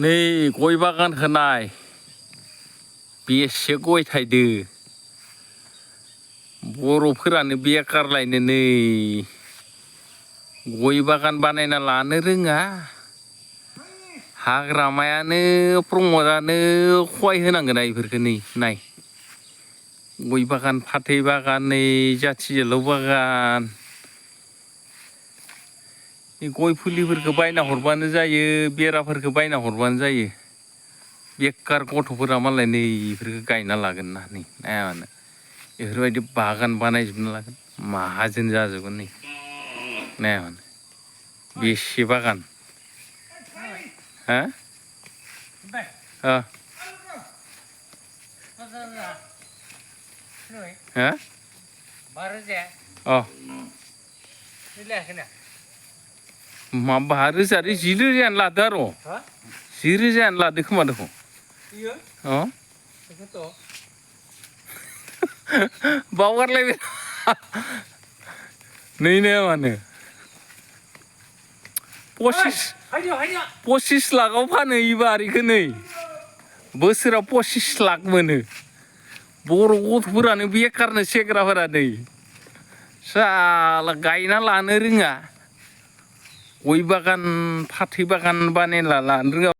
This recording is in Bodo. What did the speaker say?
नै गय बागानखौ नाय बेसे गय थायदो बर'फोरानो बेकारलायनो नै गय बागान बानायना लानो रोङा हाग्रामायानो प्रमदानो खहाय होनांगोन इफोरखौ नै नाय गय बागान फाथै बागान नै जाथि जोलौ बागान गय फुलिफोरखौ बायना हरबानो जायो बेराफोरखौ बायना हरबानो जायो बेकार गथ'फोरा मालाय नै इफोरखौ गायना लागोन ना नै नायाबानो बेफोरबायदि बागान बानायजोबना लागोन माहाजोन जाजोबगोन नै नायाबानो बेसे बागान हा मा 12,000 10,000 लादो आरो 10,000 लादो खोमा दख' बावगारलायबाय नै नाया मानो 25 लाखआव फानो इबार इखो नै बोसोराव 25 लाख मोनो बर' गथ'फोरानो बेकारनो सेंग्राफोरा नै साला गायना लानो रोङा गय बागान फाथै बागान बानायना लानो रोङा